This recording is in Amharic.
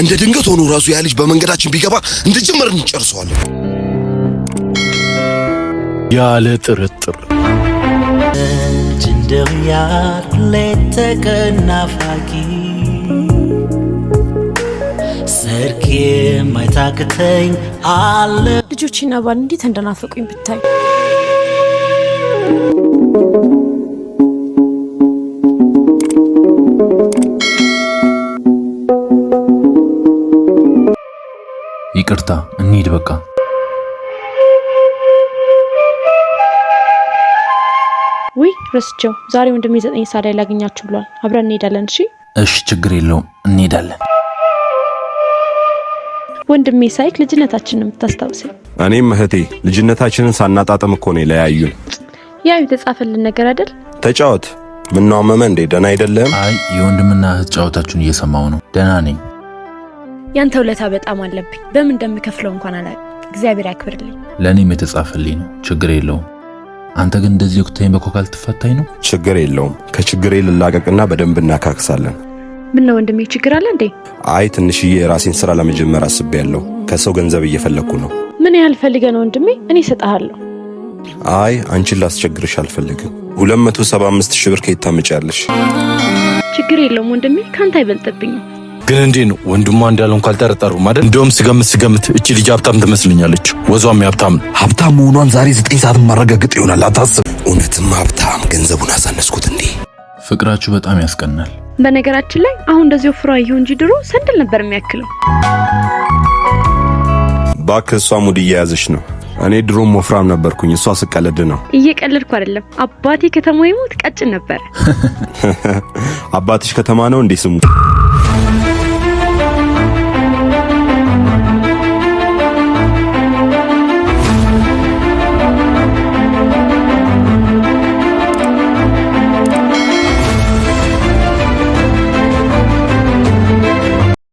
እንደ ድንገት ሆኖ ራሱ ያ ልጅ በመንገዳችን ቢገባ እንደጀመርን እንጨርሰዋለን። ያለ ጥርጥር። እንደው ሌት ተቀን ናፋቂ፣ ሰርክ የማይታክተኝ አለ። ልጆቼና ባል እንዴት እንደናፈቁኝ ብታይ። ይቅርታ፣ እንሂድ በቃ። ውይ ረስቼው፣ ዛሬ ወንድሜ 9 ሰዓት ላይ ላገኛችሁ ብሏል። አብረን እንሄዳለን። እሺ? እሺ፣ ችግር የለውም፣ እንሄዳለን። ወንድሜ ሳይክ ልጅነታችንን የምታስታውሰኝ። እኔም እህቴ ልጅነታችንን ሳናጣጥም እኮ ነው የለያዩን። ያው የተጻፈልን ነገር አይደል? ተጫወት። ምነው አመመህ እንዴ? ደህና አይደለም? አይ፣ የወንድምና እህት ጨዋታችሁን እየሰማሁ ነው። ደህና ነኝ። ያንተ ውለታ በጣም አለብኝ። በምን እንደምከፍለው እንኳን አላውቅም። እግዚአብሔር ያክብርልኝ። ለእኔም የተጻፈልኝ ነው። ችግር የለውም። አንተ ግን እንደዚህ ወቅታኝ በኮካ ልትፈታኝ ነው? ችግር የለውም። ከችግሬ ልላቀቅና በደንብ እናካክሳለን። ምን ነው ወንድሜ፣ ችግር አለ እንዴ? አይ፣ ትንሽዬ የራሴን ስራ ለመጀመር አስቤያለሁ። ከሰው ገንዘብ እየፈለግኩ ነው። ምን ያህል ፈልገህ ነው ወንድሜ? እኔ እሰጥሃለሁ። አይ፣ አንቺን ላስቸግርሽ አልፈልግም። 275 ሺህ ብር ከየት ታመጪያለሽ? ችግር የለውም ወንድሜ፣ ከአንተ አይበልጥብኝም። ግን እንዴ ነው ወንድሟ እንዳልሆንኩ አልጠረጠሩም አይደል? እንደውም ስገምት ስገምት እቺ ልጅ ሀብታም ትመስለኛለች። ወዟም ሀብታም ነው። ሀብታም መሆኗን ዛሬ 9 ሰዓት ማረጋገጥ ይሆናል። አታስብ። እውነትም ሀብታም። ገንዘቡን አሳነስኩት እንዴ? ፍቅራችሁ በጣም ያስቀናል። በነገራችን ላይ አሁን እንደዚህ ወፍሮ አየሁ እንጂ ድሮ ሰንደል ነበር የሚያክለው። እባክህ፣ እሷ ሙድ እየያዘች ነው። እኔ ድሮም ወፍራም ነበርኩኝ። እሷ ስቀልድ ነው። እየቀለድኩ አይደለም። አባቴ ከተማ ይሞት ቀጭን ነበር። አባትሽ ከተማ ነው እንዴ ስሙ?